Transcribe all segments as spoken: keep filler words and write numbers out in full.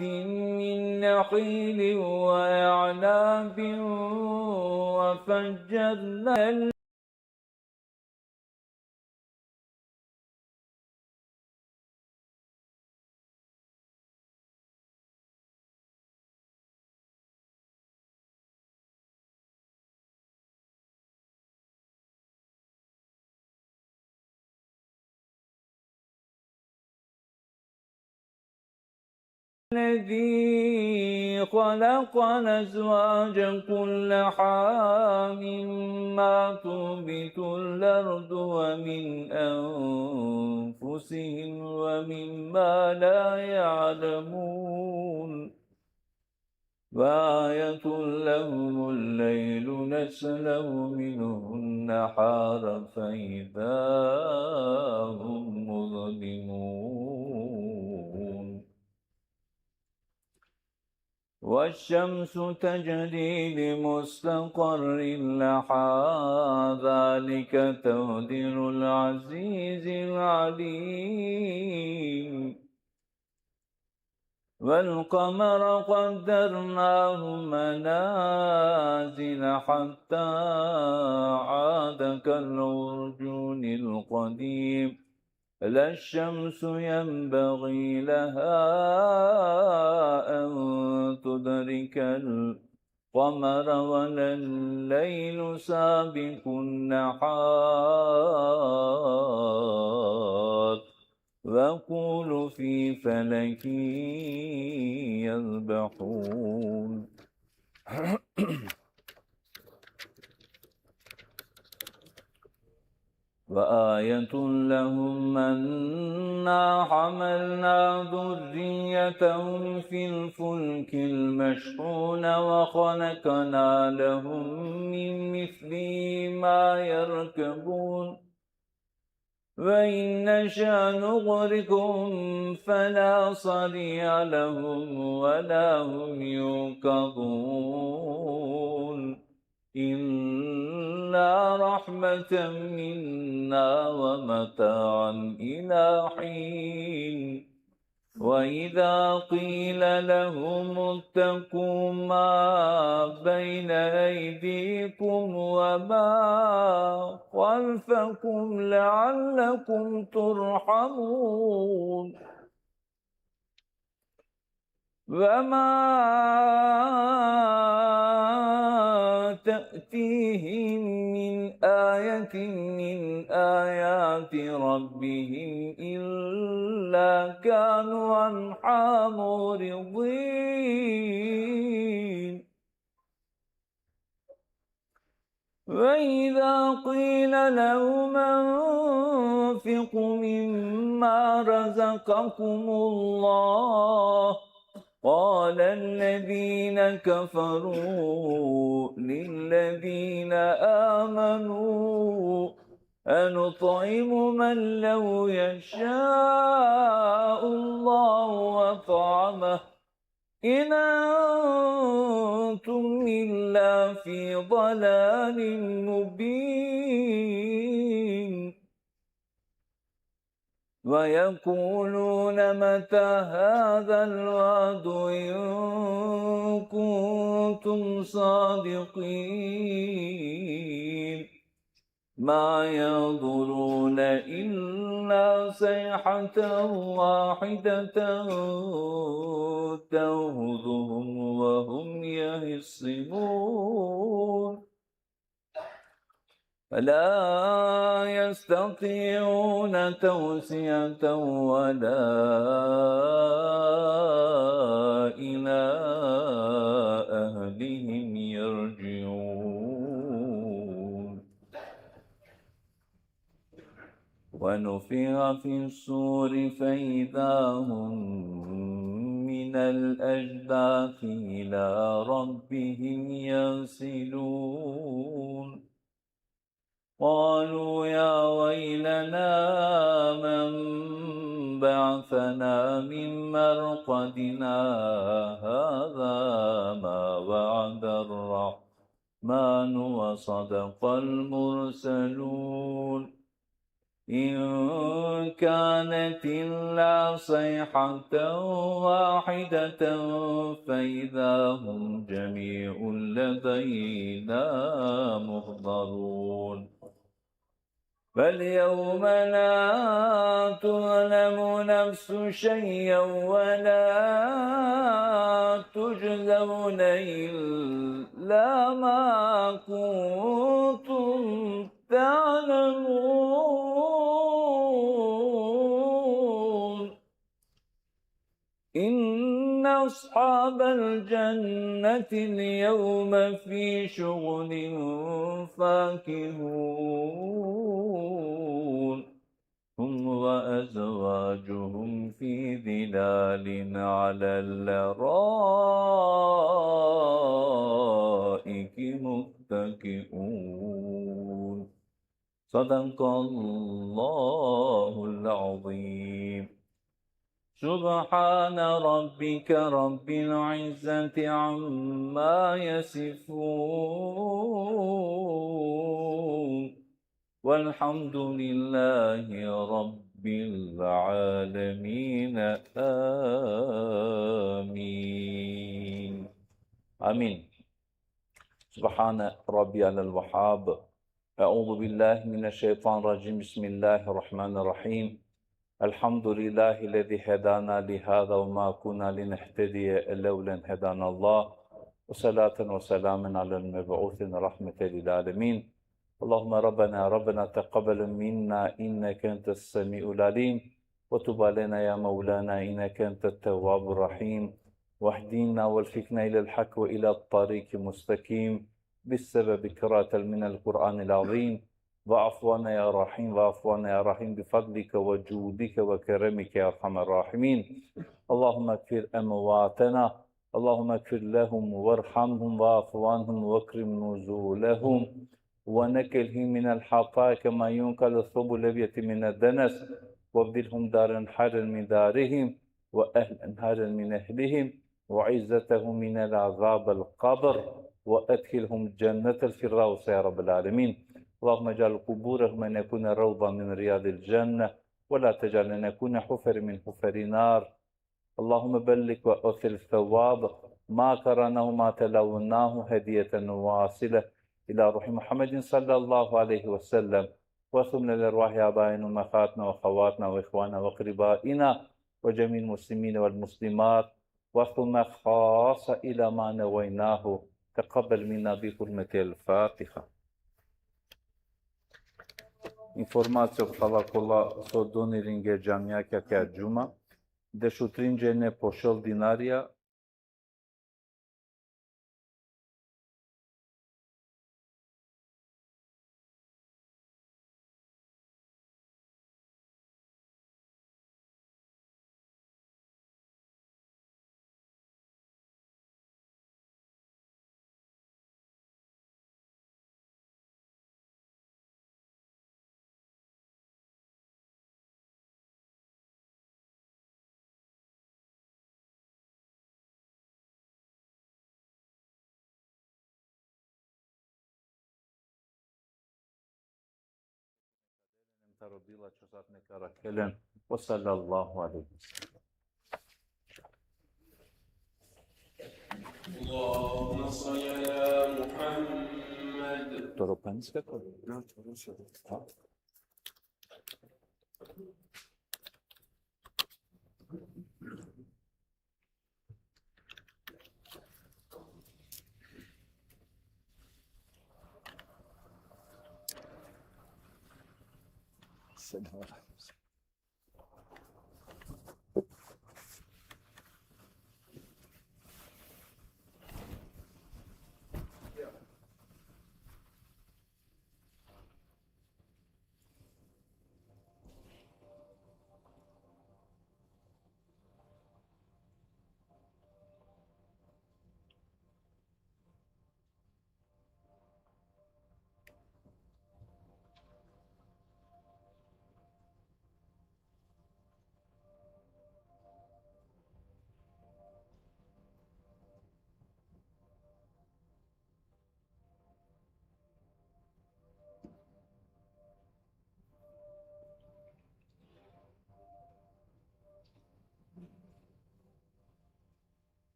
من نخيل وأعناب وفجرنا الذي خلق الأزواج كلها مما تنبت الأرض ومن أنفسهم ومما لا يعلمون. وآية لهم الليل نسلخ منه النهار فإذا هم مظلمون. والشمس تجري لمستقر لها ذلك تقدير العزيز العليم. والقمر قدرناه منازل حتى عاد كالعرجون القديم. لا الشمس ينبغي لها أن تدرك القمر ولا الليل سابق النهار وكل في فلك يسبحون. وآية لهم أنا حملنا ذريتهم في الفلك المشحون وخلقنا لهم من مثله ما يركبون. وإن نشأ نغرقهم فلا صريخ لهم ولا هم ينقذون. إلا رحمة منا ومتاعا إلى حين. وإذا قيل لهم اتقوا ما بين أيديكم وما خلفكم لعلكم ترحمون. وما تأتيهم من آية من آيات ربهم إلا كانوا عنها معرضين. وإذا قيل لهم أنفقوا مما رزقكم الله قال الذين كفروا للذين آمنوا أنطعم من لو يشاء الله أطعمه إن أنتم إلا في ضلال مبين. ويقولون متى هذا الوعد إن كنتم صادقين. ما ينظرون إلا صيحة واحدة تأخذهم وهم يخصمون. فلا يستطيعون توصية ولا إلى أهلهم يرجعون. ونفخ في الصور فإذا هم من الأجداث إلى ربهم ينسلون. قالوا يا ويلنا من بعثنا من مرقدنا هذا ما وعد الرحمن وصدق المرسلون. إن كانت إلا صيحة واحدة فإذا هم جميع لدينا محضرون. فاليوم لا تظلم نفس شيئا ولا تجزون إلا ما كنتم تعملون. إن أصحاب الجنة اليوم في شغل فاكهون. هم وأزواجهم في ظلال على الأرائك متكئون. صدق الله العظيم. سبحان ربك رب العزة عما يصفون. والحمد لله رب العالمين. آمين. آمين. سبحان ربي على الوهاب. أعوذ بالله من الشيطان الرجيم. بسم الله الرحمن الرحيم. الحمد لله الذي هدانا لهذا وما كنا لنهتدي لولا أن هدانا الله. وصلاة وسلام على المبعوث رحمة للعالمين. اللهم ربنا، ربنا تقبل منا إنك أنت السميع العليم، وتب علينا يا مولانا إنك أنت التواب الرحيم، واهدنا ووفقنا إلى الحق وإلى الطريق المستقيم بسبب قراءة من القرآن العظيم، واعف عنا يا رحيم، واعف عنا يا رحيم بفضلك وجودك وكرمك يا أرحم الراحمين. اللهم اغفر أمواتنا، اللهم اغفر لهم وارحمهم واعف عنهم واكرم نزلهم ونقهم من الخطايا كما ينقى الثوب الأبيض من الدنس، وأبدلهم دارا خيرا من دارهم وأهلا خيرا من أهلهم وعزتهم من العذاب القبر وأدخلهم جنة الفردوس يا رب العالمين. اللهم اجعل قبورهم أن يكون روضة من رياض الجنة ولا تجعل أن يكون حفر من حفر النار. اللهم بلغ وأوصل ثواب ما قرأناه وما تلوناه هدية واصلة إلى روح محمد صلى الله عليه وسلم، وثم لأرواح آبائنا وأمهاتنا وأخواتنا وإخواننا وأقربائنا وجميع المسلمين والمسلمات، وثم خاصة إلى ما نويناه. تقبل منا بحرمة الفاتحة. Informacija kola, kola so donirinen džamija ki akaja džuma. Dešutrin džene po šel dinarija. Taro dila časat neka rakhelen. Ve sallallahu alejhi ve sellem. اللهم صل على محمد. Toro paniska ko?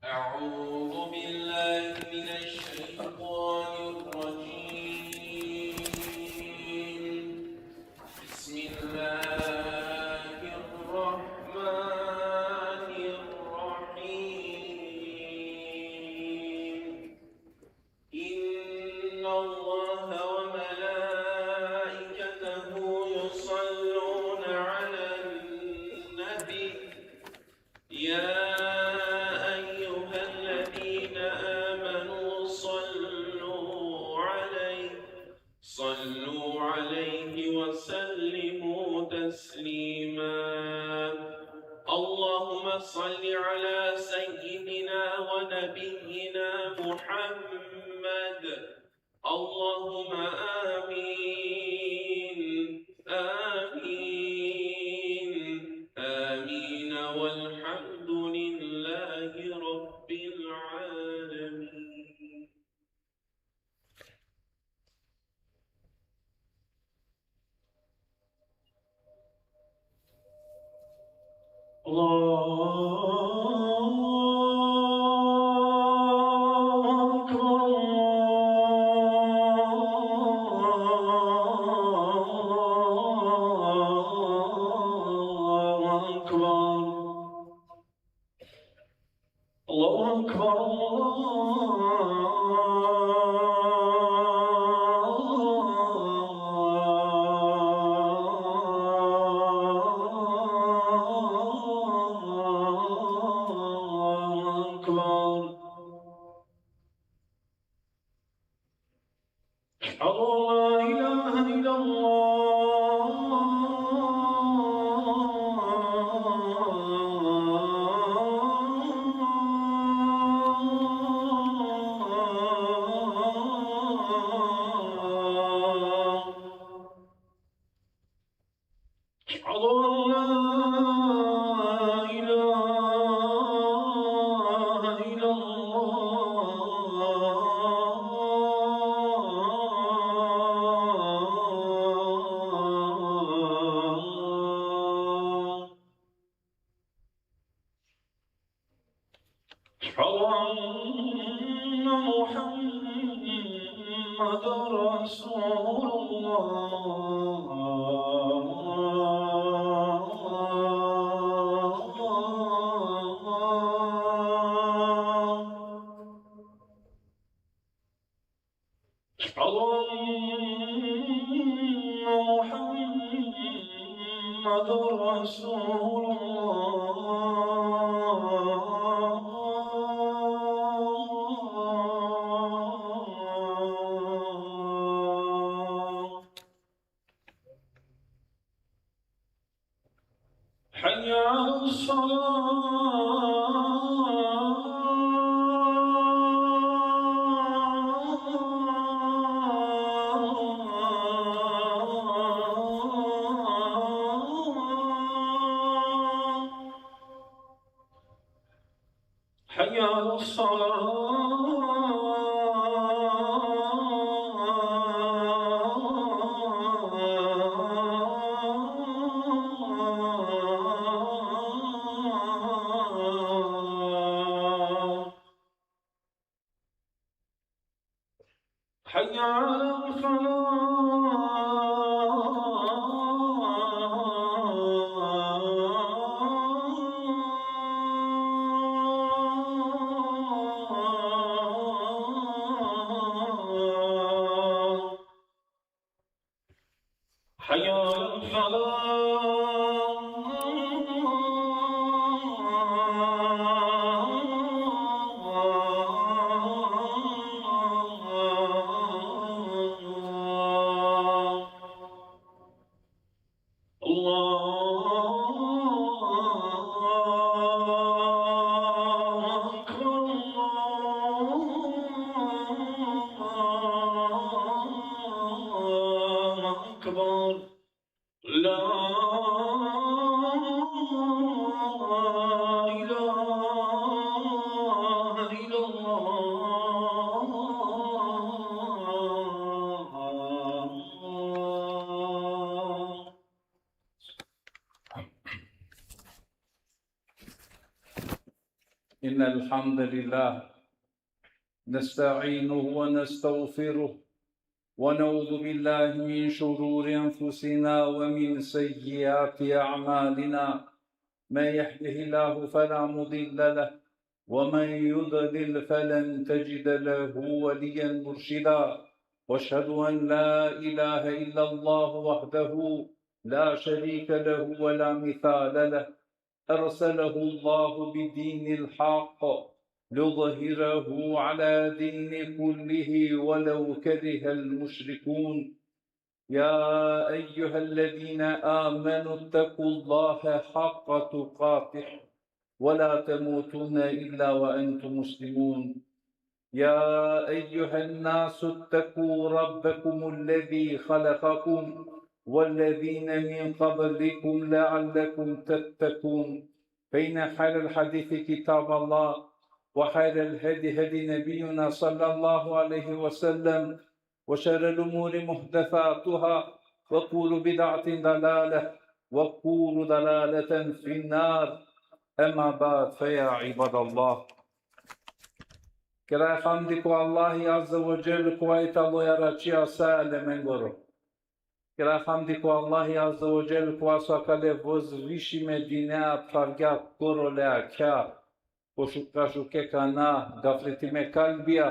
أعوذ بالله من الشيطان الرجيم. بسم الله الرحمن الرحيم. إن الله وملائكته يصلون على النبي. يا أيها الذين آمنوا صلوا عليه، صلوا عليه وسلموا تسليما. اللهم صل على سيدنا ونبينا محمد. اللهم آمين، آمين، آمين، والحمد لله رب العالمين. الله أكبر، الله أكبر. الله أكبر، الله أكبر. أشهد أن لا إله إلا الله. أشهد أن لا إله إلا الله. أشهد أن محمدا رسول الله. أشهد أن محمدا رسول الله. حي على الصلاة. حي على الصلاة. حي على الفلاح. حي على الفلاح. الله أكبر، الله أكبر. لا إن الحمد لله نستعينه ونستغفره، ونعوذ بالله من شرور أنفسنا ومن سيئات أعمالنا. من يهده الله فلا مضل له، ومن يضلل فلن تجد له وليا مرشدا. وأشهد أن لا إله إلا الله وحده لا شريك له ولا مثال له، أرسله الله بدين الحق ليظهره على دين كله ولو كره المشركون. يا أيها الذين آمنوا اتقوا الله حق تقاته ولا تموتن إلا وأنتم مسلمون. يا أيها الناس اتقوا ربكم الذي خلقكم والذين من قبلكم لعلكم تتقون. فإن خير الحديث كتاب الله، وخير الهدي هدي نبينا صلى الله عليه وسلم، وشر الأمور محدثاتها، وكل بدعة ضلالة، وكل ضلالة في النار. أما بعد، فيا عباد الله. Kera hamdi ko Allahi Azze ve Dželle, kova i talo jaračija sa alemengoro. Kera hamdi ko Allahi Azze ve Dželle, kova so akale vozvišime dinea pravgja korole akja, ko šuka šuke kana, gafletime kalbija.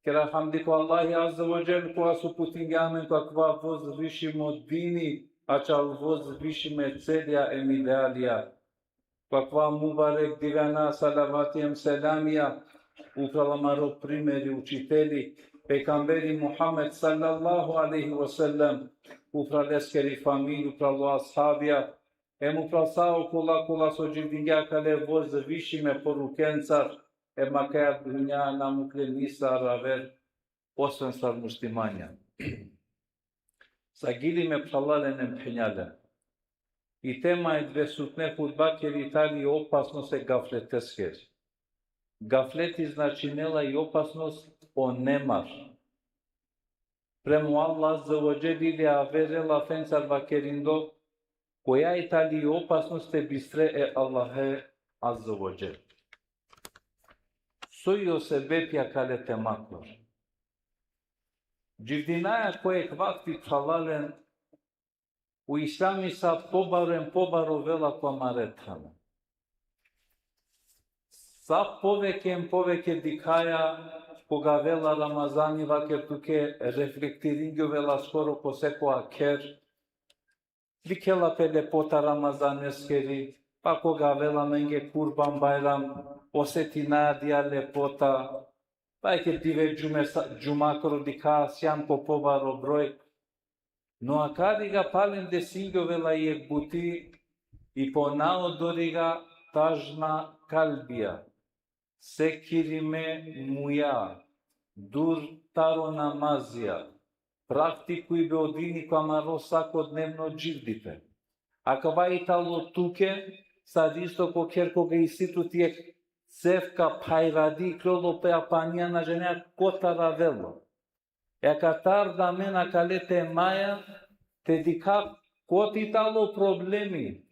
Kera hamdi ko Allahi Azze ve Dželle, kova so uputingja amen ko akava vozvišimo dini, ačhal vozvišime celja em idealija. Ko akava mubarek dive na salavati em selamija upral amaro primeri, učiteli, pejgamberi Muhammed sallallahu alejhi ve sellem, upral leskeri familija, upral o ashabija, em upral sa okola kola so dživdingja akale vozvišime porukencar, em akaja dunja na mukle nisar aver, osven sar muslimanja. Sagili me phralalen em phenjalen. I tema e dvesutne hutbakeri tali opasnost e gafleteskeri. Gafleti značinela i opasnost, o nemar. Premo Allah Azze ve Dželle ili averela fencar vakerindo, koja i tali opasnost e bistre e Allahe Azze ve Dželle. Soj o sebepi akale temakoro? Dživdinaja ko jekh vakti, phralalen, o islami sa pobaro em pobaro ovela ko amare than. Sa poveke em poveke dikhaja, koga avela Ramazani, vaker tuke, reflektiringjovela skoro ko seko akher, dikhela pe lepota Ramazaneskeri, pa koga avela amenge Kurban Bajram, osetinaja adija lepota, pa eke dive džume sa-, džumakoro dikha sijam ko pobaro broj. No akariga palem desingjovela jekh buti, i po naodoriga tažna kalbija, sekirime muja, dur taro namazija, praktikujbe o dini ko amaro sakodnevno dživdipe. Akava i talo tuke, sar isto ko kher koga isi tut jekh cevka phajradi, iklolo pe a panija, na džanea kotar avela. E akatar da amen akale temaja te dikha kote i talo problemi,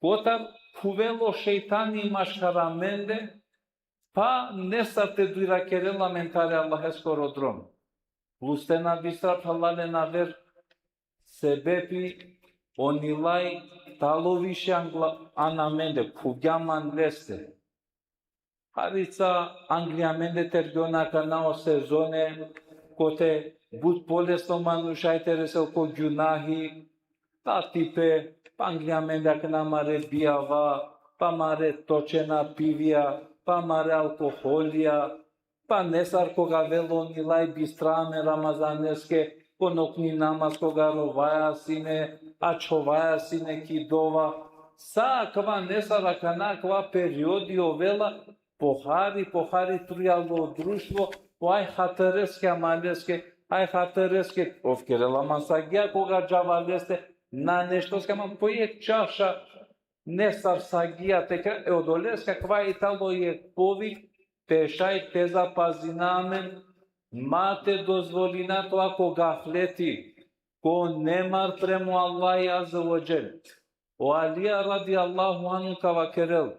kotar khuvela o šejtani maškar amende, pa nesar te durakerel amen tari Allaheskoro drom. Plus te na bistra, phralalen, aver sebepi, o nilaj talo više angla-, ano amende, khuvgjam ano leste. Harica angli amende tergjona akana o sezone, kote but polesno manuša i te resel ko gjunahi, tatipe, pa angli amende akana amare bijava, pa amare točena pivija, pa amare alkoholija, pa nesar koga avela o nilaj bistra amen Ramazaneske, ko nokni namaz koga rovaja sine, ačhovaja sine ki dova. Sa akava nesar akana akava periodi ovela, pohari, pohari trujalo o društvo, o aj hatereske amaleske, aj hatereske, ov kerela man sagija koga džava leste, na neštoske, man po jekh čaša, nesar sagija te ka-, e odoleske akava i talo jekh povik te šaj te zapazina amen, ma te dozvolina tova ko gafleti, ko nemar premo Allahi Azze ve Dželle. O Alija radijallahu anhu ka vakerel: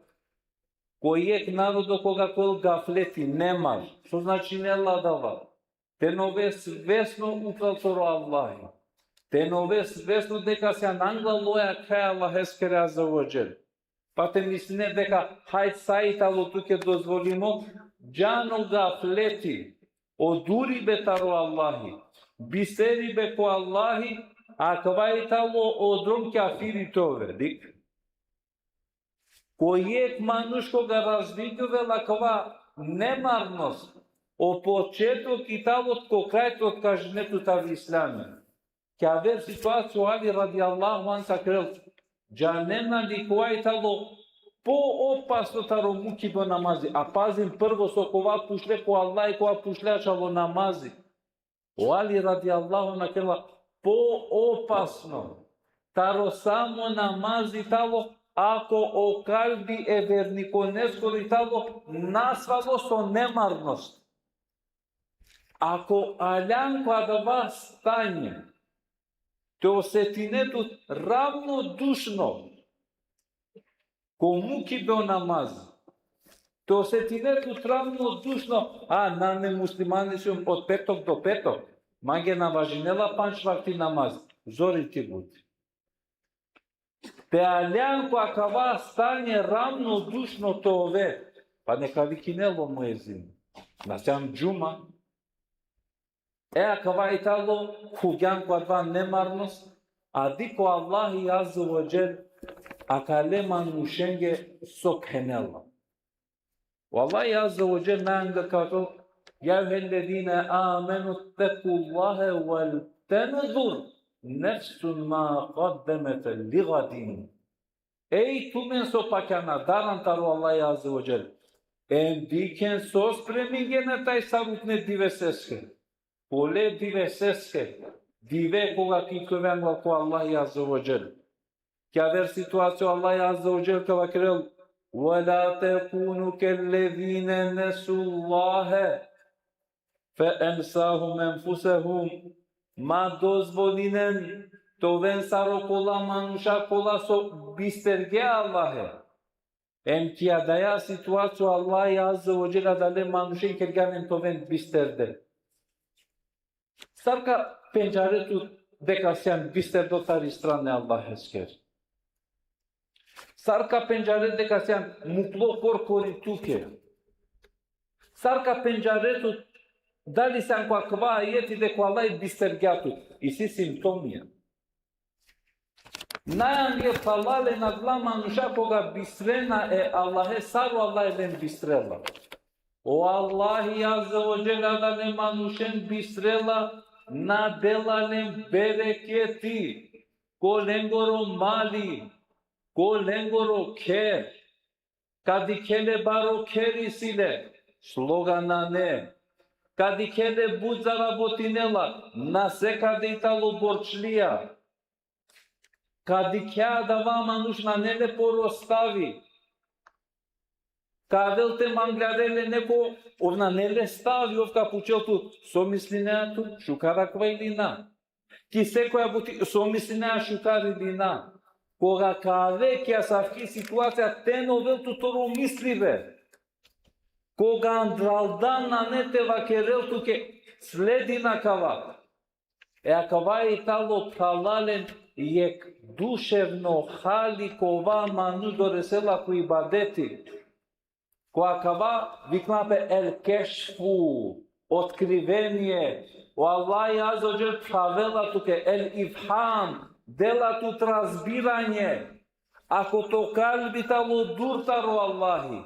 Ko jekh narodo koga ka ovel gafleti, nemar. So značinela adava? Te na ove svesno upral taro Allahi. Te na ove svesno deka sian anglal oja kaj Allaheskere azze ve dželle. Pa te misline deka hajt sa i talo tuke dozvolimo, džan o gafleti, oduribe taro Allahi, biseribe ko Allahi, akava i talo o drom kjafiri te ove, dik. Ko jekh manuš koga razviduvela akava nemarnost, o početok i talo ko kraj te otkažine tut taro islami. Ki aver situacija o Ali radijallahu anh vakerel, džanena li kova i talo poopasno taro mukibe o namazi. A pazin, prvo so kova pučle ko Allah i kova pučle ačhal o namazi. O Ali radijallahu anh vakerela, poopasno taro samo namazi talo, ako o kalbi e vernikoneskoro i talo nasvalo so nemarnost. Ako aljan ko adava stanje, te osetine tut ravnodušno ko mukibe o namaz, te osetine tut ravnodušno, a nane, muslimani sijum od petok do petok, mange na važinela pandž vakti namaz, zori ti but. Te aljan ko akava stanje ravnodušno te ove, pa neka vikinel o muezin. Na sian džuma. E, akava i talo, khuvgjan ko adava nemarnost, a dik o Allahi azze ve dželle akale manušenge so phenela. O Allahi azze ve dželle nanga ka vakerel, يا أيها الذين آمنوا اتقوا الله ولتنظر نفس ما قدمت لغد. Ej tumen so pakjana, daran taro Allahi azze ve dželle. Em dikhen so spremingjen tajsar utne diveseske. Kole diveseske. Dive koga ka ikljoven ko Allahi azze ve dželle. Ki aver situacija o Allahi azze ve dželle ka vakerel, ولا تكونوا كالذين نسوا الله فأنساهم أنفسهم. Ma dozvolinen te oven sar okola manuša kola so bistergje Allahe. Em ki adaja situacija o Allahi azze ve dželle adale manušen kergja len te oven bisterde. Sar ka pendžare tut deka sian bisterdo tari strana e Allaheskere? Sar ka pendžare deka sian muklo korkori tuke? Sar ka pendžare tut dali sian ko akava ajeti deka o Allahi bistergja tut? Isi simptomija. Najange phralalen adala manuša koga bistrena e Allahe, sar o Allahi len bistrela. O Allahi azze ve dželle adale manušen bistrela, na dela len bereketi ko lengoro mali, ko lengoro kher. Ka dikhe le baro kher isi le, sloga nane. Ka dikhe le but zarabotinela, na sekade i talo borčlija. Ka dikhe adava manuš nane le porostavi. Ka avel te mangljarel le neko, ov nane le stavi, ov ka pučel tut, so mislinea tu, šukar akava ili na? Ki sekoja buti, so mislinea, šukar ili na? Koga ka ave ki asavki situacija, te na ovel tut toro mislibe. Koga andraldan nane te vakerel tuke, sledin akava. E akava i talo, phralalen, jekh duševno hali kova manuš doresela ko ibadeti. Ko akava vikna pe el kešfu, otkrivenje. O Allahi azze ve dželle phravela tuke, el ifham, dela tut razbiranje. Ako to kalbi talo dur taro Allahi,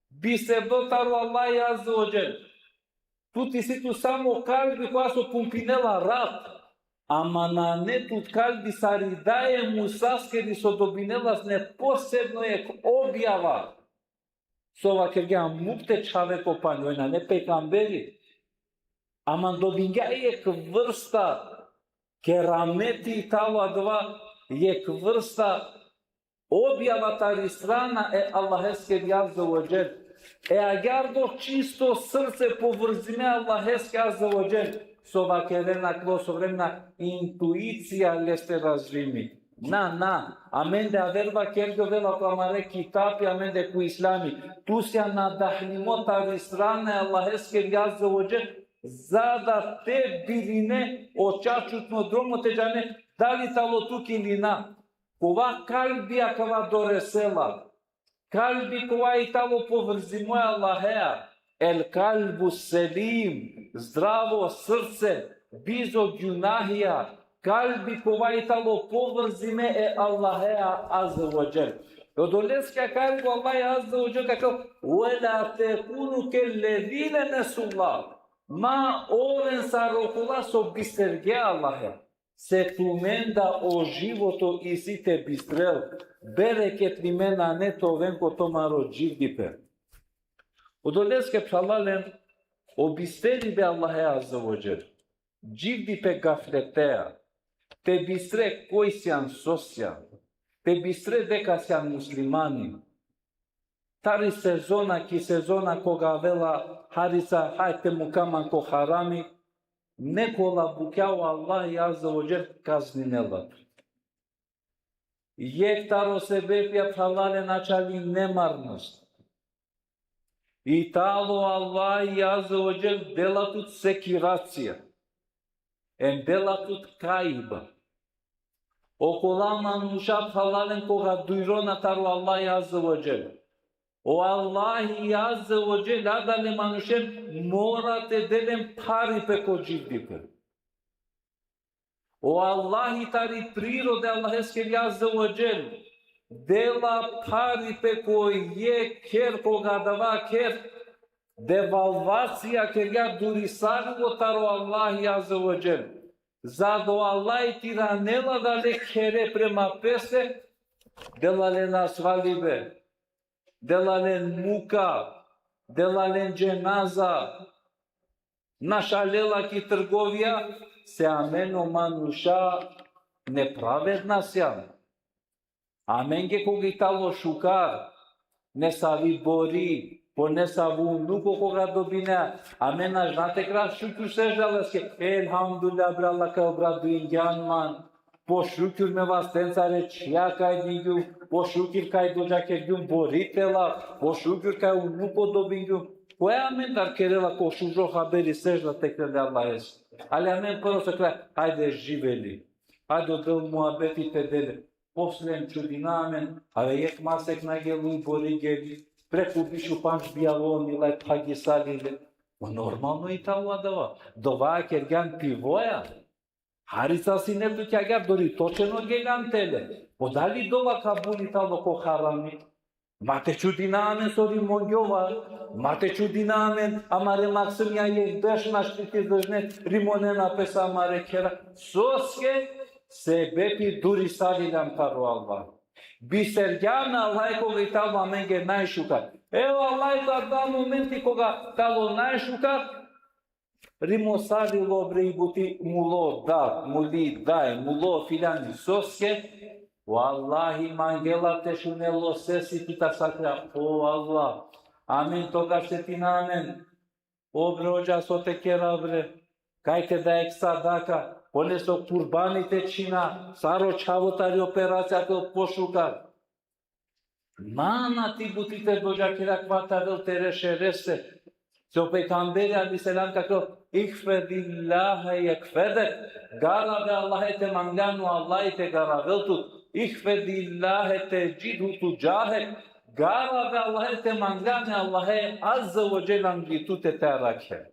bisterdo taro Allahi azze ve dželle, tut isi tut samo kalbi kova so pumpinela rat, ama nane tut kalbi sar i daja e Musaskeri so dobinela sine posebno jekh objava. So vakergja muk te čhave ko pani, oj nane pejgamberi. Ama dobingja jekh vrsta kerameti talo adava, jekh vrsta objava tari strana e Allaheskeri azze ve dželle. E agjaar do čisto srce povrzime Allaheske azze ve dželle. So vakerena, kroz so vremena intuicija leste razvimi. Na, na, amende aver vakergjovela ko amare kitapi, amende ko islami. Tu sian nadahnimo tari strana e Allaheskeri azze ve dželle, za da te birine o čačutno dromo te džane, dali talo tuke ili na. Kova kalbi akava doresela? Kalbi kova i talo povrzimo e Allahea. El kalbu selim, zdravo srce, bizo gjunahija, kalbi kova i talo povrzime e Allahea azze ve dželle. Odoleske kalbi Allah azze ve dželle ka kal: "Ve la tekunu kellezine nesullah." Ma oven sar okola so bistergje Allahea. Se tumen da o životo isi te bistrel, bereketli me nane te oven ko tumaro dživdipe. Odoleske phralalen, o bisteribe Allahea azze ve dželle, dživdipe gafletea, te bistre koj sian, so sian, te bistre deka sian muslimani. Tari sezona ki sezona koga avela harica, hajde te muka man ko harami, nekola bukja o Allahi azze ve dželle kazninela. Jekh taro sebepija, phralalen, ačhali nemarnost. I talo Allahi azze ve dželle dela tut sekiracija. Em dela tut kaiba. Okola manuša, phralalen, koga dujrona taro Allahi azze ve dželle, o Allahi azze ve dželle adale manušen mora te del len pharipe ko dživdipe. O Allahi tari prirode Allaheskeri azze ve dželle dela pharipe ko jekh kher, koga adava kher devalvacija kergja, durisarilo taro Allahi azze ve dželle. Za da o Allahi te iranel adale khere prema pese, dela len asvalibe, dela len muka, dela len dženaza, našalela ki trgovija, se amen o manuša nepravedna siam. Amenge koga i talo šukar, nesavi bori, po nesavo unuko koga dobinea, amen na džana te kera šukur sežda leske: "Elhamdulillah, bre Allah, kaj obradujingjan man. Po šukur me vastencar e čhija kaj dingjum, po šukur kaj dodžakergjum bori te lav, po šukur kaj unuko dobingjum." Koja amendar kerela ko šužo haberi sežda te kerel e Allahese? Ali amen prvo so kera, hajde živeli. Hajde odel muhabeti te del. Posle čudina amen, ave jekh masek na gelo i bori geli, preku biš u pandž bijalo, nilaj phagisalile. Ma normalno i talo adava. Dova kergjan pivoja. Harica sine tut agjaar, dori točeno geljan tele. Po dali dova kabul i talo ko harami? Ma te čudina amen so rimongjovar, ma te čudina amen, amare maksimja jekh berš našti te izdržne, rimonena pes amare khera. Soske? Sebepi durisaliljam taro Allah. Bistergjan e Allahe koga i talo amenge najšukar. Evo Allah, adava momenti koga talo najšukar, rimosavilo, bre, i buti, mulo dad, muli daj, mulo filjani. Soske? Vallahi, mangela te šunel o sesi tut, a sa kera: "O Allah, amen togaš setina amen. O bre, odža so te kera, bre. Kaj te da jekh sadaka, po neso kurbani te čhina, sar o čhavo tari operacija te ovel pošukar." Ma na ti buti te dodžakera kova te avel tere šerese. Se o pejgamberi alejhi selam ka kal: "Ihfedillahe jehfedek." Garav e Allahe, te manglan, o Allahi te garavel tut. "Ihfedillahe tedžidhu tudžahek." Garav e Allahe, te manglan, e Allahe azze ve dželle angli tute te arakhel.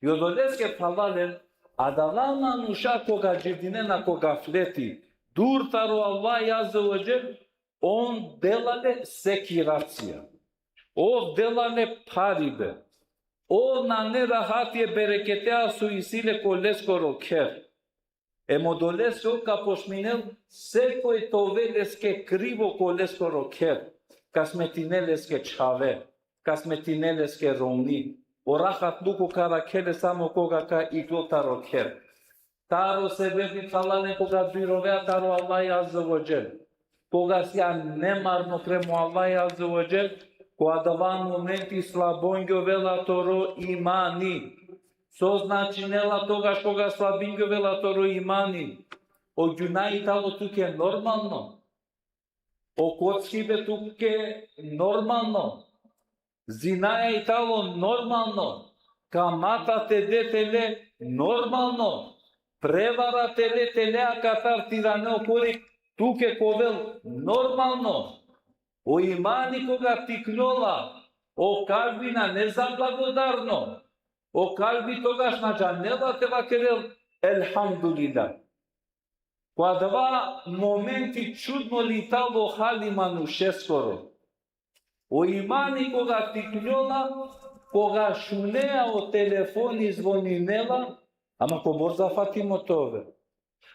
I odoleske, phralalen, adala manuša koga dživdinena ko gafleti, dur taro Allahi azze ve dželle, on dela le sekiracija. Ov dela le pharibe. Ov nane rahatie, bereketea so isi le ko leskoro kher. Em odoleske ov ka pošminel sekoj te ovel leske krivo ko leskoro kher. Ka smetinel leske čhave, ka smetinel leske romni. O rahatluko ka arakhel le samo koga ka iklol taro kher. Taro sebepi, phralalen, koga dujrovea taro Allahi azze ve dželle, koga sian nemarno prema Allahi azze ve dželle, ko adava momenti slabongjovela toro imani. So značinela togaš koga slabingjovela toro imani? O gjuna i talo tuke normalno. O kockibe tuke normalno. Zinaja i talo normalno. Kamata te de tele normalno. Prevara tele tele akatar tirane okori tuke ka ovel normalno. O imani koga tiknjola, o kalbi nane zablagodarno. O kalbi togaš na džanela te vakerel elhamdulillah. Ko adava momenti čudno li talo hali manušeskoro. O imani koga tiknjola, koga šunea o telefoni zvoninela, ama kobor zafatimo te ove.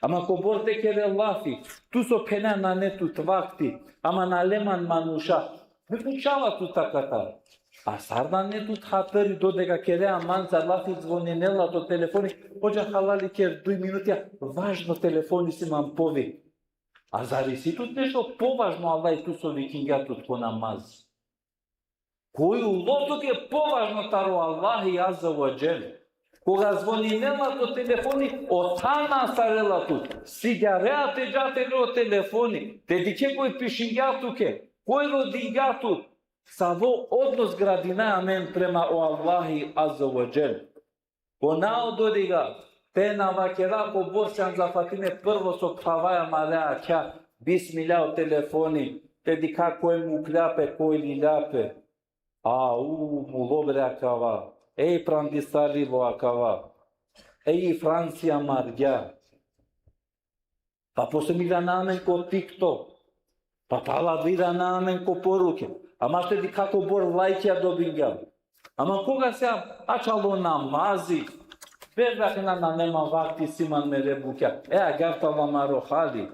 Ama kobor te kere lafi, tu so phenea nane tut vakti, ama nane man manuša. Me pučava tut akatar. A sar nane tut hatari dodeka kerea manca lafi, zvoninela to telefoni, hodža halali ker duj minutija, važno telefoni si man povi. A zar isi tut nešto považno, Allah, tu so vikingja tut ko namaz? Koj ulo tuke považno taro Allahi Azze ve Dželle? Koga zvoninela to telefoni, o than astarela tut. Sigjarea te dža te le o telefoni. Te dikhe koj pišingja tuke. Koj rodingja tut. Savo odnos gradinaja amen prema o Allahi Azze ve Dželle. Ko na odoriga, te na vakera kobor siam zafatime, prvo so phavaja mare akha, bismillah o telefoni, te dikha koj muklja pe, koj lilja pe. Au, mulo bre akava. Ej, prandistarilo akava. Ej, Francija margja. Pa posle mi irana amen ko TikTok. Pa pala irana amen ko poruke. Ama te dikha kobor lajkija dobingjam. Ama koga siam ačhalo namazi, berbe akana, nane man vakti, si man mere bukja. E, agjaar tano amaro hali.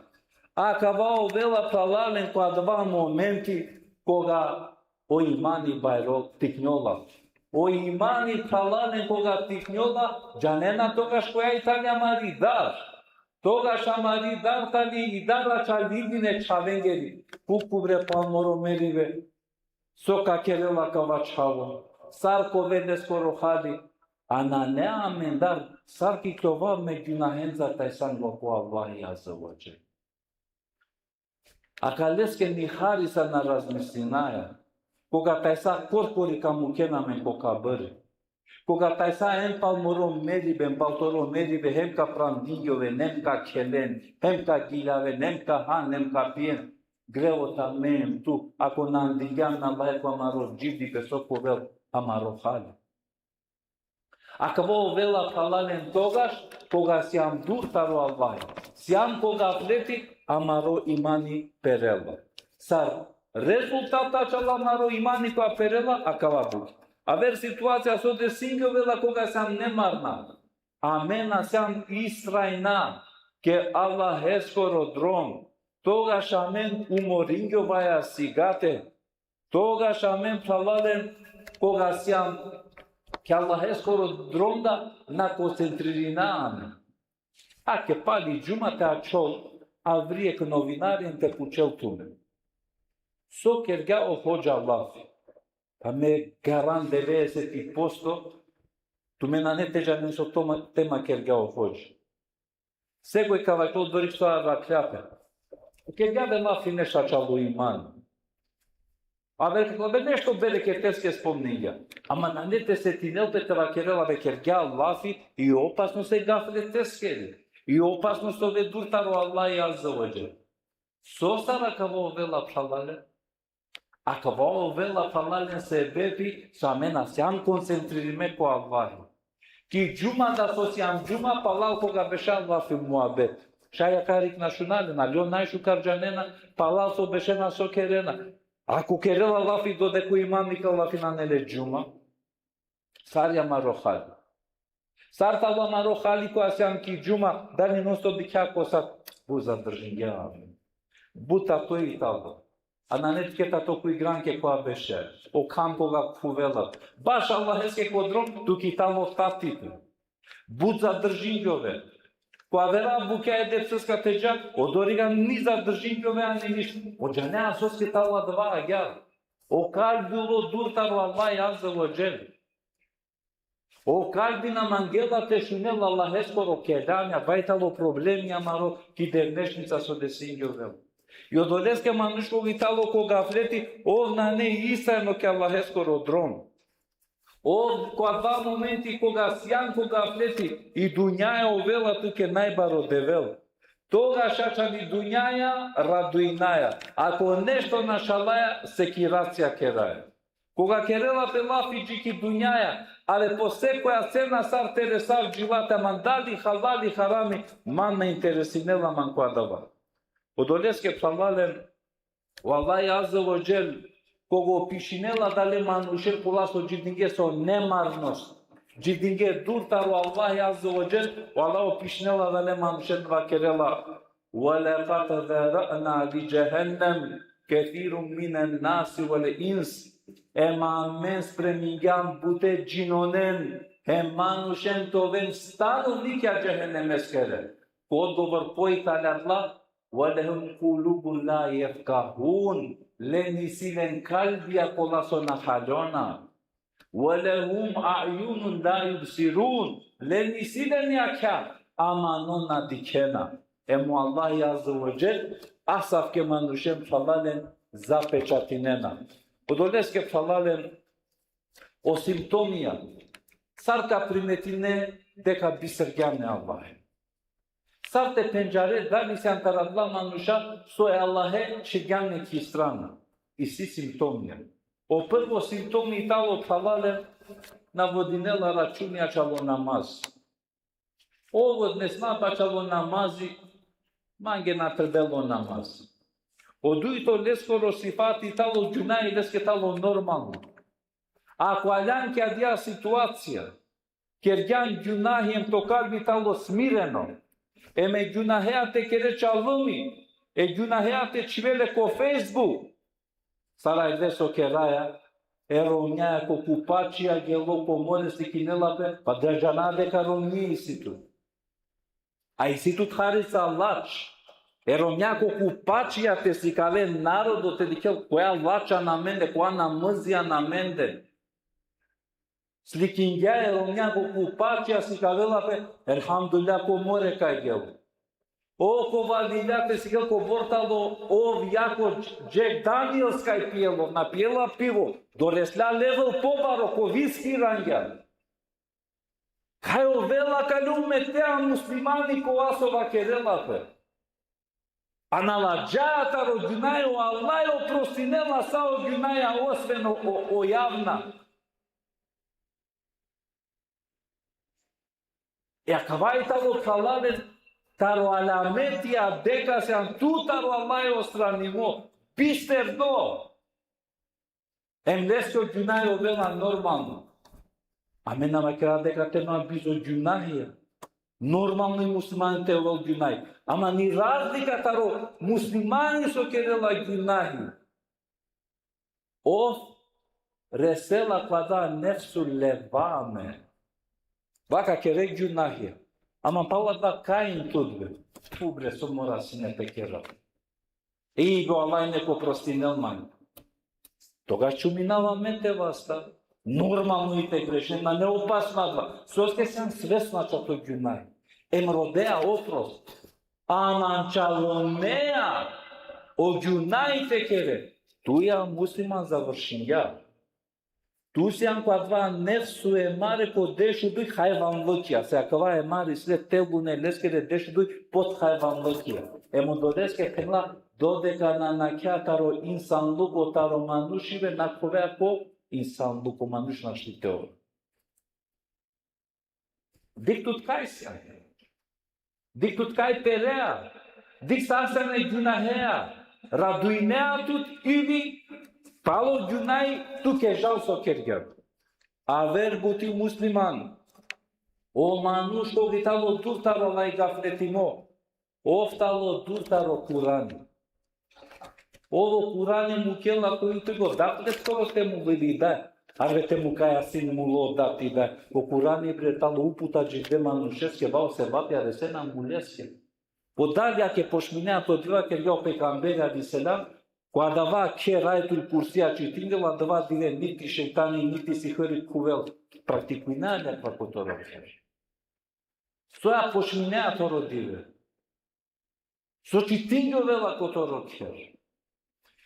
Akava ovela, phralalen, ko adava momenti koga o imani bajro tiknjola. O imani, phralalen, koga tiknjola, džanena togaš koja i tani amari dar. Togaš amari dar tani i dar ačhalinđe čhavengeri. Pukubre palmoro meribe. So ka kerela kava čhavo? Sar ka ovel leskoro hali? A nane amendar sar ka ikljovav me gjunahenca tajsa anglo ko Allahi Azze ve Dželle. Akaleske ni hari sar na razmislinaja. Koga tajsa korkori ka mukena amen ko kabri. Koga tajsa em palmoro meribe, em paltoro meribe, hem ka prandinjoven, em ka khelen, hem ka giljaven, em ka han, em ka pijen. Grevo tano amen tu, ako na andingjan na lahe ko amaro dživdipe, so ka ovel amaro hali. Akava ovela, phralalen, togaš koga siam dur taro Allahi. Siam ko gafleti, amaro imani perela. Sar rezultat ačhal amaro imani koga perela, akava bukja. Aver situacija so desingjovela koga siam nemarna. Amen na siam istrajna ke Allaheskoro drom. Togaš amen umoringjovaja sigate. Togaš amen, phralalen, koga siam ke Allaheskoro drom da na koncentririna amen. A ke pali džuma te ačhol avri jekh novinari em te pučel tumen: So kergja o hodža lafi? Pa me garan devedeset posto tumen nane te džanen so toma, tema kergja o hodža. Sekoj ka vakerel odori so araklja pe. Kergja pe lafi nešto ačhalo iman. Aver ka vakerel pe nešto bereketeske spomningja. Ama nane te setinel pe te vakerel aver kergja lafi i opasnost e gafleteskeri. I opasnost ove dur taro Allahi Azze ve Dželle. So sar akava ovela, phralalen? Akava ovela, phralalen, sebepi so amen na siam koncentririme ko Allahi. Ki džuma da so siam džuma, palal koga beša lafi muhabet. Šaj akari ka na šuna len, ali on najšukar džanena palal so bešena, so kerena. Ako kerela lafi dodeka o imami ka lafi, nane le džuma. Sar i amaro hali? Sar tano amaro hali koga siam ki džuma, dali non stop dikha ko sat? But zadržingja amen. But tato i tano. A nane tuke tato ko igranke koga beše. O kham koga khuvela. Baš Allaheske ko drom tuke i tano tati tu. But zadržingjove. Ko avera bukja e depseska te dža, odoriga ni zadržingjove ani ništo. O džanea soske tano adava agjaar? O kalbi ulo dur taro Allahi Azze ve Dželle. O kalbi na mangela te šunel Allaheskoro kelami, a vaj talo problemi amaro ki devnešnica so desingjovel. I odoleske manuš koga i talo ko gafleti, ov nane istrajno ki Allaheskoro drom. Ov ko adava momenti koga sian ko gafleti, i dunjaja ovela tuke najbaro devel. Togaš ačhani dunjaja, radujnaja. Ako nešto našalaja, sekiracija keraja. Koga kerela pe lafi dži ki dunjaja, ale po sekoja cena sar te resav dži late, man dali halali harami, man na interesinela man ko adava. Odoleske phralalen, o Allahi Azze ve Dželle, koga opišinela adale manušen kola so dživdinge so nemarnost, dživdinge dur taro Allahi Azze ve Dželle, o Allah opišinela adale manušen, vakerela: ولقد ذرأنا لجهنم كثيرا من الناس والإنس. Em amen spremingjam bute džinonen hem manušen te oven stanovnikija džehennemeskere. Ko odgovor koj tane adala? ولهم قلوب لا يفقهون. Len isi len kalbija kola so na haljona. ولهم أعين لا يبصرون. Len isi len jakha, ama on na dikhena. Em o Allahi Azze ve Dželle asavke manušen, phralalen, zapečatinena. Odoleske, phralalen, o simptomija, sar ka primetine deka bisergjan e Allahe. Sar te pendžare, dali sian taro adala manuša so e Allahe čhivgjan ki strana. Isi simptomija. O prvo simptomi tano, phralalen, na vodinela računi ačhalo namaz. Ov odnesna pa ačhalo namazi, mange na trebela o namaz. O dujto leskoro sifati tano džunahi, leske tano normalno. Ako aljan ki adija situacija, kergjan džunahi em to kalbi tano smireno, em e džunahea te kere čalumi, e džunahea te čhive le ko Facebook, sar ajde so keraja, e romnjaja ko kupačija gelo ko more slikinela pe, pa da džana deka romnji isi tut. A isi tut harica lač. E romnja ko kupačija te sikave narodo te dikhel koja lača na mende, koja namazija na mende. Slikingja e romnja ko kupačija, sikavela pe, elhamdulillah, ko more kaj gelo. O, ko valilja te sikel, kobor tano ov jako Jack Daniels kaj pijela, na pijela pivo, doresla level pobaro, ko viski irangja. Kaj ovela kale umetea muslimani kova so vakerela pe. A na ladža taro džunaja, o Allah oprostinela sa o džunaja, osven o, o, o javna. E akava i tano, phralalen, taro alametija deka sian tu taro Allah odstranimo, bisterdo. Em leske o džunaja ovela normalno. Amen na vakera deka te na bizo džunahija. Normalno i muslimani te ovel džunaja. Ama i razlika taro muslimani so kerela džunahija. Ov resela ko adava nefsul levame. Vaka kere džunahija. Ama palo adava kajin tut be. Phu bre, so mora sine te kera. I be, o Allah nek oprostinel mange. Togaš čuminava amen te vasta. Normalno i te grešina, nane opasno adava. Soske sian svesno ačhal to džunaja. Em rodea oprost. Ama čalomea o džunaja te kere. Tu ja musliman završingja. Tu sian ko adava nefsu emare ko dešuduj hajvanlukija. Se akava emare isi le telune leskere dešuduj pot hajvanlukija. Em odoleske phenela, dodeka na nakhea taro insanluko, taro manušibe, nakhovea ko insanluko, manuš našti te ove. Dikh tut kaj sian. Dikh tut kaj perea. Dikh sar sian e džunahea. Radujnea tut ili palo džunaja tuke žal so kergjan. Aver buti musliman. O manuš koga i tano dur taro Allah, gafletimo. Ov tano dur taro Kurani. Ov o Kurani mukela ko YouTube, da bre, skoro te mukha i da. Arve te mukha Jasin, mulo da ti da. O Kurani bre tano uputa dživde manušeske, ba o sevapija resena muleske. Po dalje ake pošminea, to diva kergja o pejgamberi alejhi selam, Ko adava kher Ajetul Kursija čitingjola, adava dive niti šejtani, niti sihiri khuvel. Praktikujnea li akava ko toro kher? Soja počminea toro dive? So čitingjovela ko toro kher?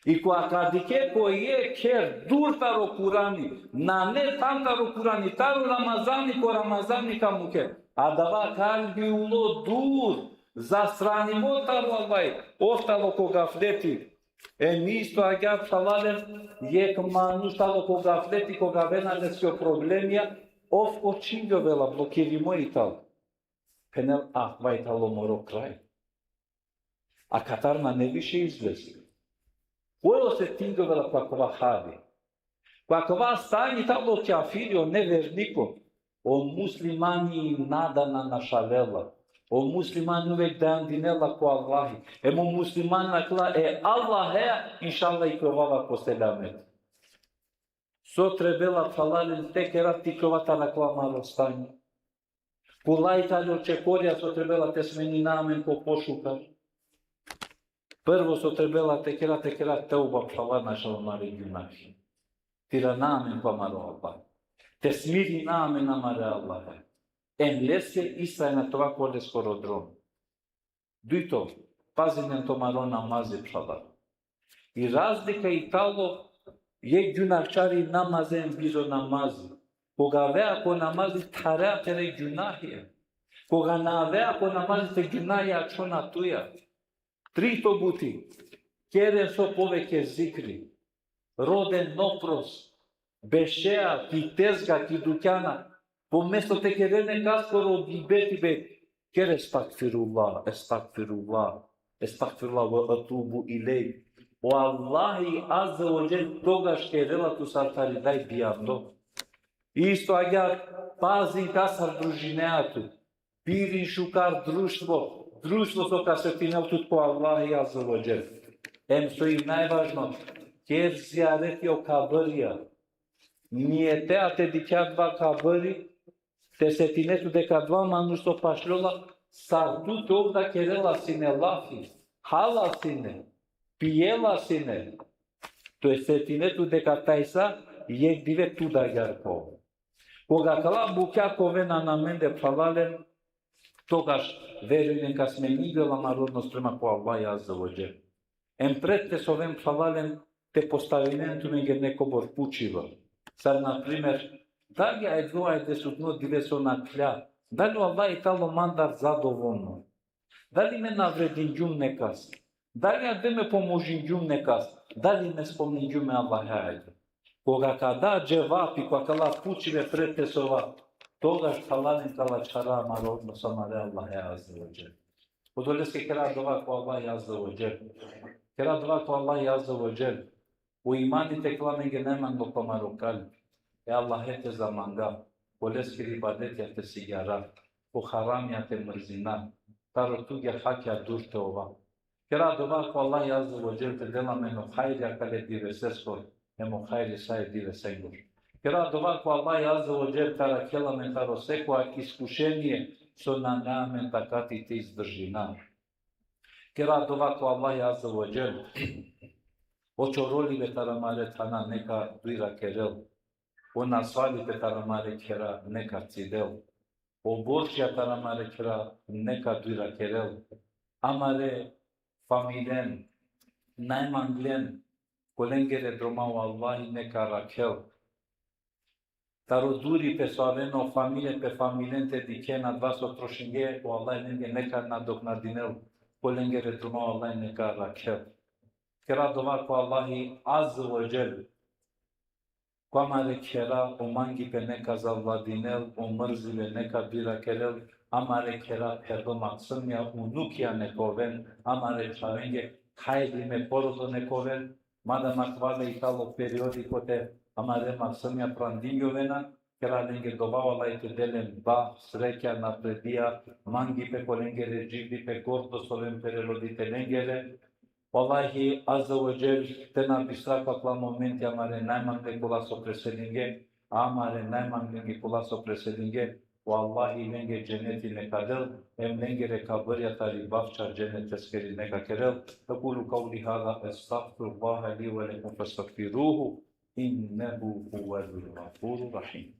I ko ka dikhe ko jekh kher dur taro Kurani, nane than taro Kurani, taro Ramazani, ko Ramazani ka mukhe. Adava kalbi ulo dur, zastranimo taro Allah, ov tano ko gafleti. Em isto agjaar, phralalen, jekh manuš tano ko gafleti, koga avena leske o problemija, ov kočingjovela, blokirimo i tano. Phenel, ah, vaj tano moro kraj. Akatar nane više izlez. Koj osetingjovela ko akava hali? Ko akava stanje tano kjafiri, o neverniko. O muslimani nada na našalela. O muslimani uvek dajandinela ko Allahi. Em o muslimani nakhla e Allahea, inšallah, ikljovava ko selamet. So trebela, phralalen, te kera te ikljova taro akava amaro stanje? Kola i tane o čekorja so trebela te smenina amen ko pošukar? Prvo so trebela te kera, te kera teuba, phralalen, našo amare gjunahi. Te irana amen ko amaro Allah. Te smirina amen amare Allahe. Em leske istrajna te ova ko leskoro drom. Dujto, pazinen tumaro namazi, phralalen. I razlika i tano, jekh gjunahčari namazi em bizo namazi. Koga avea ko namazi, thareja tere gjunahija. Koga na avea ko namazi, te gjunahija ačhona tuja. Trito buti, keren so poveke zikri. Roden oprost, bešea ki tezga, ki dukjana, pomesto te kere nekaskoro gibeti, be, kere estagfirullah, estagfirullah, estagfirullah ve etubu ilejh. O Allahi Azze ve Dželle togaš kerela tu sar tari daj bijando. Isto agjaar, pazin kasar družinea tu. Birin šukar društvo, društvo so ka setinel tut ko Allahi Azze ve Dželle. Em so i najvažno, ker zijareti o kabrija. Nijetea te dikhe adava kabri, te setine tu deka adava manuš so pašljola, sar tut, ov da kerela sine lafi, hala sine, pijela sine. Te setine tu deka tajsa jekh dive tu da agjaar ka ove. Koga akala bukja ka ovena amende, phralalen, togaš verujnen ka smeningjola amaro odnos prema ko Allah Azze ve Dželle. Em pred te soven, phralalen, te postavinen tumenge nekobor pučiba. Sar, na primer, dali avdive, avdisutno dive so nakhlja, dali o Allah i tano mandar zadovolno? Dali me navredingjum nekas? Dali avdive me pomožingjum nekas? Dali me spomningjum e Allahe avdive? Koga ka da dževapi ko akala pučibe pred te sova, togaš, phralalen, ka lačhara amaro odnos amare Allahe Azze ve Dželle. Odoleske kera dova ko Allah Azze ve Dželle. Kera dova ko Allah Azze ve Dželle. O imani te kela amenge najmanglo ko amaro kalbi. E Allahe te zamanga, oleskere ibadetija te sigjara, o haramija te mrzina, taro tugja hakja dur te ova. Kera dova ko Allah Azze ve Dželle te del amen o hajri akale diveseskoro, em o hajri sa e divesengoro. Kera dova ko Allah Azze ve Dželle te arakhel amen taro sekoja iskušenie so nane amen takati te izdržina. Kera dova ko Allah Azze ve Dželle, o čorolibe taro amare thana neka dujra kerel, o nasvalibe taro amare khera neka cidel, o borčija taro amare khera neka dujra kerel, amare familijen, najmanglen, kolengere droma o Allahi neka arakhel. Taro duripe so avena o familije pe familijen te dikhen, adava so trošinge, o Allah lenge neka nadoknadinel, kolengere droma o Allah neka arakhel. Kera dova ko Allahi Azze ve Dželle, ko amare khera o mangipe neka zavladinel, o mrzibe neka dujra kerel, amare khera pherdo maksumja, unukija neka oven, amare čhavenge hajrime porodo neka oven, mada akava i tano periodi kote amare maksumja prandingjovena, kera lenge dova o Allah te del len bah, sreća, napredija, mangipe kolengere dživdipe, gordo so oven pere roditelengere, o Allahi Azze ve Dželle te na bistra ko akala momenti amare najmangle kola so preselinge, amare najmanglenge kola so preselinge, O Allahi lenge dženeti neka del, em lengere kabrija tari bavča dženeteskeri neka kerel. أقول قولي هذا أستغفر الله لي ولكم فاستغفروه إنه هو الغفور الرحيم.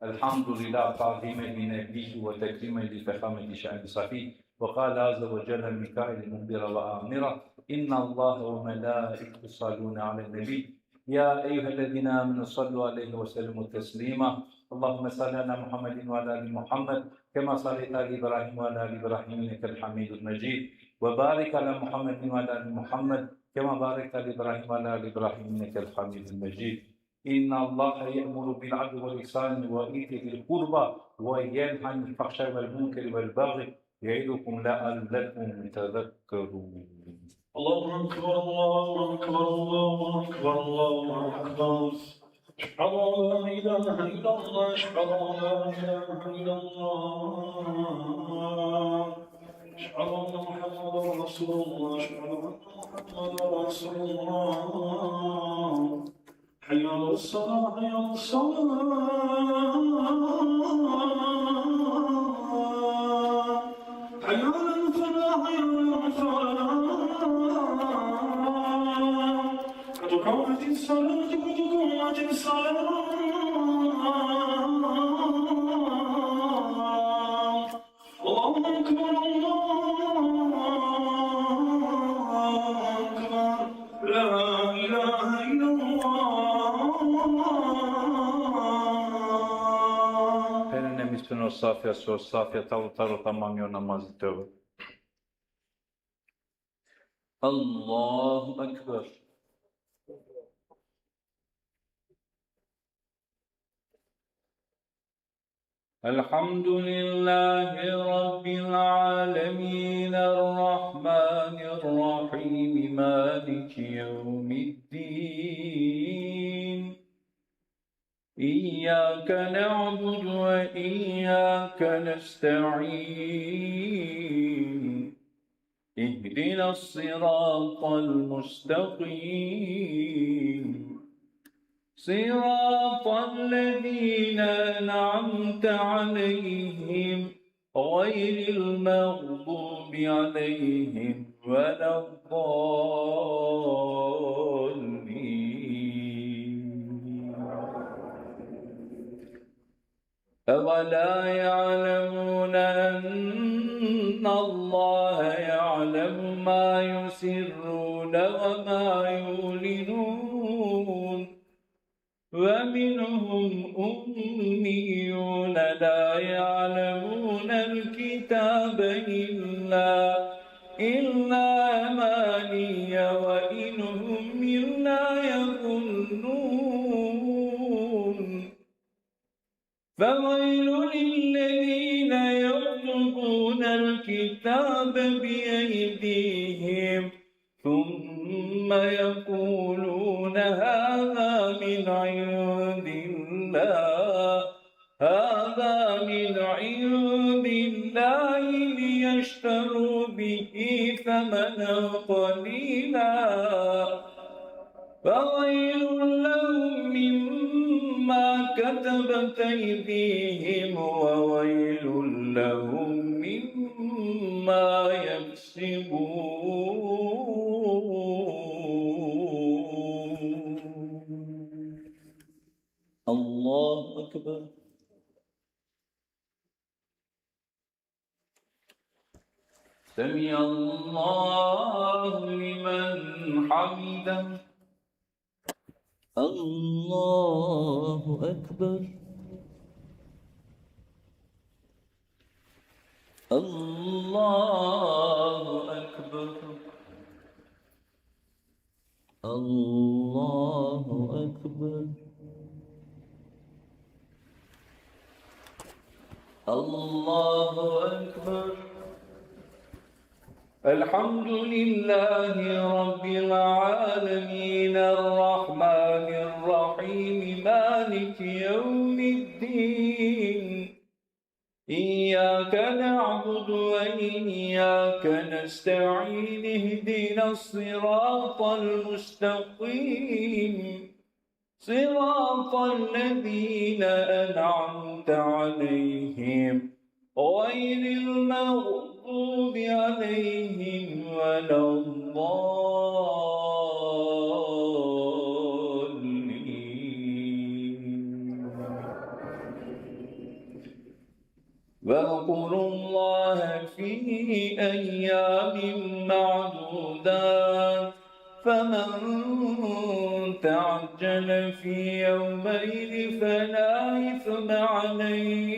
الحمد لله تعظيما لنبيه وتكريما لفخامة شأن صفيه. وقال عز وجل من قائل مخبرا وآمرا: إن الله وملائكته يصلون على النبي، يا أيها الذين آمنوا صلوا عليه وسلموا تسليما. اللهم صل على محمد وعلى آل محمد كما صليت على إبراهيم وعلى آل إبراهيم إنك حميد مجيد. وبارك على محمد وعلى آل محمد كما باركت على إبراهيم وعلى آل إبراهيم إنك حميد مجيد. إن الله يأمر بالعدل والإحسان وإيتاء ذي القربى وينهى عن الفحشاء والمنكر والبغي يعظكم لعلكم تذكرون. الله أكبر، الله أكبر، الله أكبر، الله أكبر. أشهد أن لا إله إلا الله، أشهد أن لا إله إلا الله، أشهد أن محمدا رسول الله، أشهد أن محمدا رسول الله. حي على الصلاة، حي على الصلاة. حي على الفلاح، حي على الفلاح. قد قامت الصلاة، قد قامت الصلاة. الله أكبر، الله أكبر. لا إله إلا الله. Phenena e miskino safija, so safija taro taro tamami o namazi tevri. Allahu Ekber. الحمد لله رب العالمين، الرحمن الرحيم، مالك يوم الدين. إياك نعبد وإياك نستعين. اهدنا الصراط المستقيم. صراط الذين أنعمت عليهم غير المغضوب عليهم ولا الضالين. أولا يعلمون أن الله يعلم ما يسرون وما يعلنون. ومنهم أميون لا يعلمون الكتاب إلا، إلا أماني وإن هم إلا يظنون. فويل للذين يكتبون الكتاب بأيديهم ثم يقولون هذا من عند الله، هذا من عند الله ليشتروا به ثمنا قليلا. فويل لهم مما كتبت أيديهم وويل لهم مما يكسبون. الله أكبر. سمع الله لمن حمده. الله أكبر. الله أكبر. الله أكبر. الله أكبر. الحمد لله رب العالمين، الرحمن الرحيم، مالك يوم الدين. إياك نعبد وإياك نستعين. اهدنا الصراط المستقيم. صراط الذين أنعمت عليهم غير المغضوب عليهم ولا الضالين. واذكروا الله في أيام معدودات، فمن تعجل في يومين فلا إثم عليه،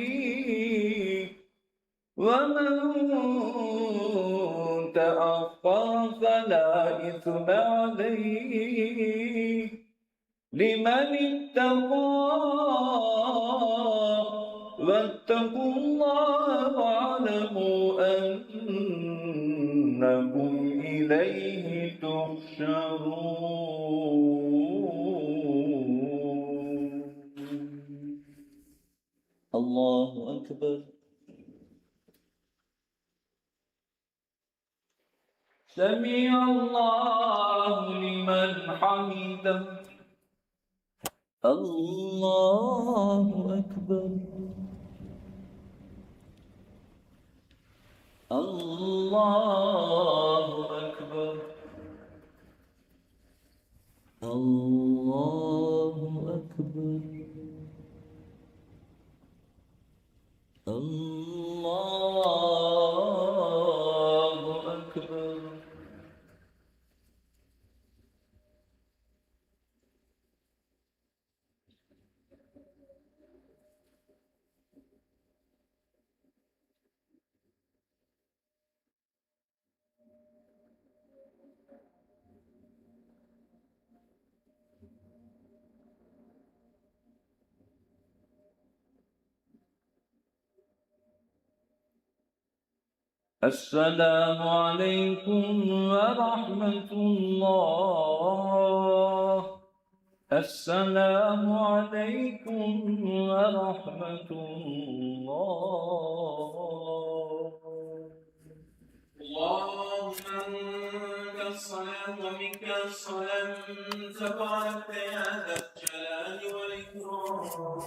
ومن تأخر فلا إثم عليه، لمن اتقى. واتقوا الله واعلموا أنكم إليه تحشرون. الله أكبر. سمع الله لمن حمده. الله أكبر. الله أكبر. الله أكبر. الله أكبر. السلام عليكم ورحمة الله. السلام عليكم ورحمة الله. اللهم أنت السلام ومنك السلام، تباركت يا ذا الجلال والإكرام.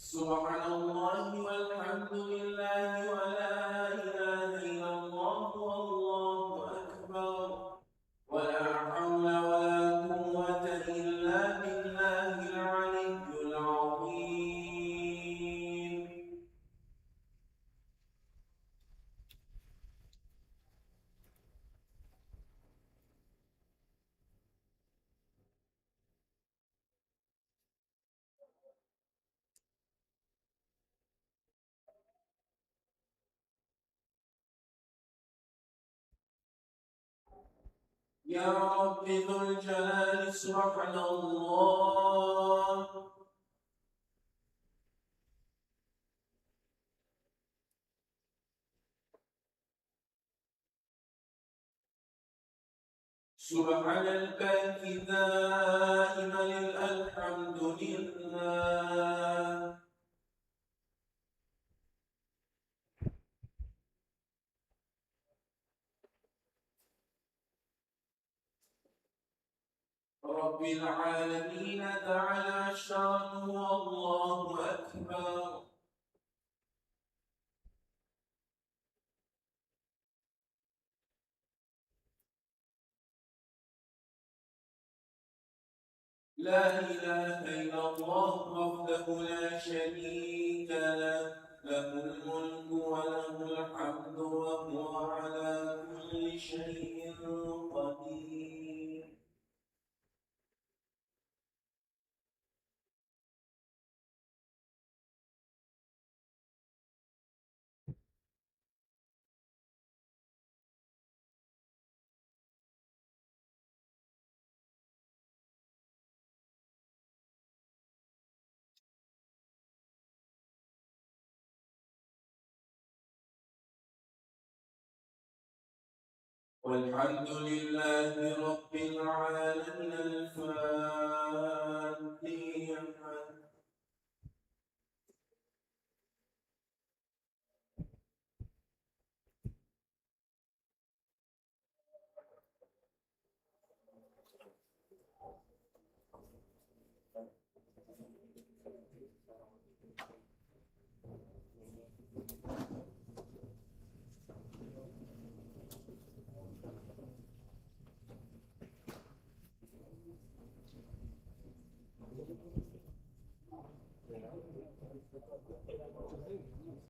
سبحان الله والحمد لله ولا إله إلا الله والله أكبر. ولا حول ولا قوة إلا بالله العلي العظيم. يا رب ذو الجلال، سبحان الله. سبحان الباقي دائما الحمد لله. رب العالمين تعالى شانه، والله أكبر. لا إله إلا الله وحده لا شريك له، له الملك وله الحمد وهو على كل شيء قدير. والحمد لله رب العالمين. الفاتحة.